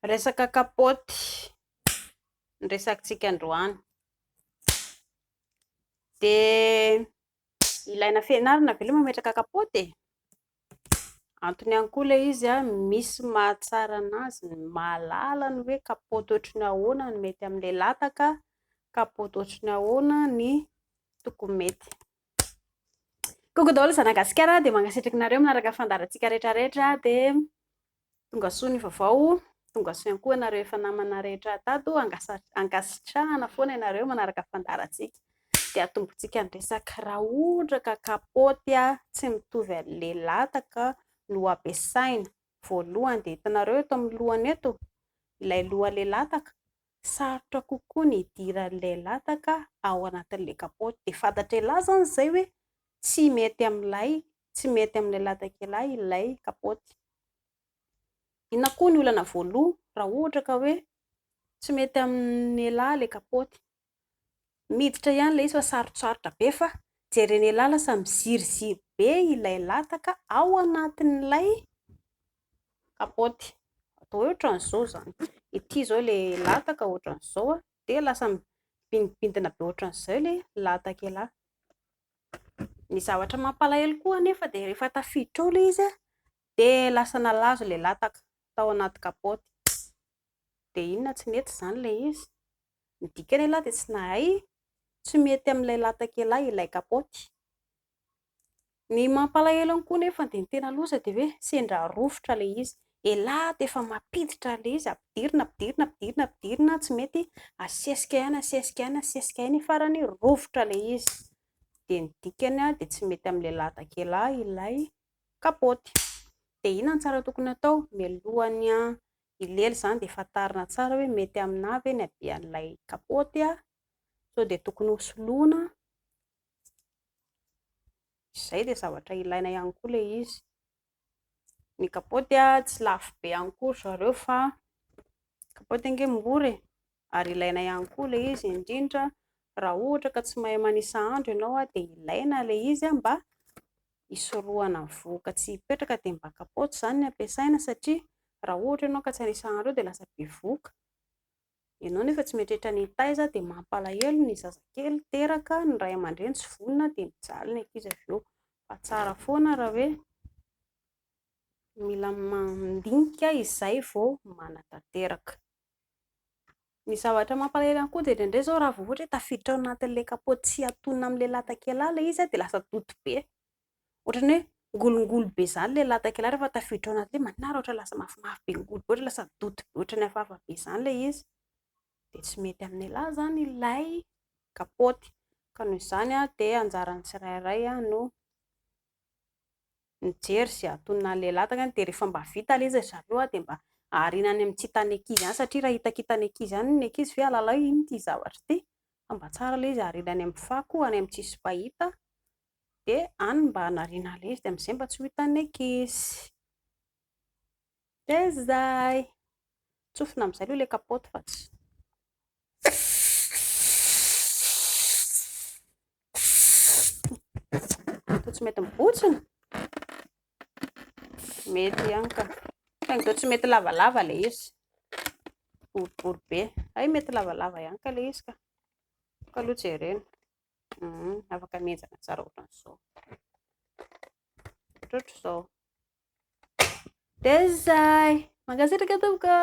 Resaka kapaoty ny resakintsika androany. Dia ilaina fianarana ve ilay mametraka kapaoty e? Antony ihany koa ilay izy misy mahatsara an'azy ny mahalala ny hoe kapaoty ohatran'ny ahoana no mety amin'ilay lataka, kapaoty ohatran'ny ahoana ny tokony mety. Coucou daholo zanagasikara dia mankasitraka anareo manaraka ny fandaharantsika rehetra rehetra dia Tonga soa ny vaovao, tonga soa ihany koa ianareo efa namana rehetra tato, ankasitrahana foana ianareo manaraka fandaharantsika. Dia atombotsika ny resaka raha ohatra ka kapaoty tsy mitovy an'ilay lataka no ampiasaina. Voalohany dia hitanareo eto amin'ny lohany eto, ilay lohan'ilay lataka, sarotra kokoa ny hidiran'ilay lataka ao anatin'ilay kapaoty. Dia fantatr'ialahy izany izay hoe tsy mety amin'ilay, tsy mety amin'ilay latak'ialahy ilay kapaoty. Inona koa ny olana voaloha raha ohatra ka hoe tsy mety amin'ialahy ilay kapaoty? Miditra ihany ilay izy fa sarotsarotra be fa jeren'ialahy lasa miziriziry be ilay lataka ao anatin'ilay kapaoty. Atao hoe ohatran'izao izany. Ity izao ilay lataka ohatran'izao dia lasa mibindibindina be ohatran'izay ilay latak'ialahy. Ny zavatra mampalahelo koa anefa dia rehefa tafiditra ao ilay izy dia lasa nalazo ilay lataka tao anaty kapaoty. Dia inona tsy nety izany ilay izy? Ny dikany ialahy dia tsy nahay, tsy mety amin'ilay latak'ialahy ilay kapaoty. Ny mampalahelo ihany koa nefa dia ny tena loza dia hoe sendra rovitra ilay izy. Elah dia efa mampiditra ilay izy, ampidirina, ampidirina, ampidirina, ampidirina, tsy mety, asesika ihany, asesika ihany, asesika ihany, farany rovitra ilay izy. Dia ny dikany dia tsy mety amin'ilay latak'ialahy ilay kapaoty. Dia inona no tsara tokony hatao? Mialohan'ny hilely izany dia fantarina tsara hoe mety aminà ve ny habean'ilay kapaoty, sao dia tokony hosoloina. Izay dia zavatra ilaina ihany koa ilay izy. Ny kapaoty tsy lafo be ihany koa ry zareo fa kapaoty ange mora e, ary ilaina ihany koa ilay izy indrindra raha ohatra ka tsy mahay manisa andro ianao dia ilaina ilay izy mba hisorohana ny vohoka tsy hipetraka dia mba kapaoty izany no ampiasaina satria raha ohatra ianao ka tsy hanisa andro eo dia lasa bevohoka. Ianao nefa tsy mieritreritra ny hitaiza dia mampalahelo ny zazakely teraka, ny ray aman-dreny tsy vonona dia mijaly ny ankizy avy eo. Fa tsara foana raha hoe mila mandinika izay vao manatanteraka. Ny zavatra mampalahelo ihany koa dia indraindray izao raha vao ohatra hoe tafiditra ao anatin'ilay kapaoty tsy antonona amin'ilay latak'ialahy ilay izy dia lasa doto be. Ohatran'ny hoe ngolongolo be izany ilay latak'ialahy rehefa tafiditra ao anatin'ilay manara ohatra lasa mafimafy be ngolo be ohatra lasa doto be ohatran'ny hafahafa be izany ilay izy. Dia tsy mety amin'ialahy izany ilay kapaoty. Ka noho izany dia anjaran'ny tsirairay no mijery izay antonona an'ilay lataka dia rehefa mba vita ilay izy ry zareo dia mba arina any amin'ny tsy hitan'ny ankizy any satria raha hitakitan'ny ankizy any ny ankizy ve hahalala hoe inona ity zavatra ity? Fa mba tsara ilay izy arina any amin'ny fako, any amin'ny tsisy mpahita dia any mba hanariana an'ilay izy dia amin'izay mba tsy ho hitan'ny ankizy. Dia izay. Tsofina amin'izay aloha ilay kapaoty fa tsy. Toa tsy mety mibontsina? Mety ihany ka. Saingy toa tsy mety lavalava ilay izy. Boribory be. Hay mety lavalava ihany ka ilay izy ka. Ka aloha jerena. Afaka mihenjana tsara ohatran'izao. Ohatrohatr'izao. Dia izay. Mankasitraka tompoko.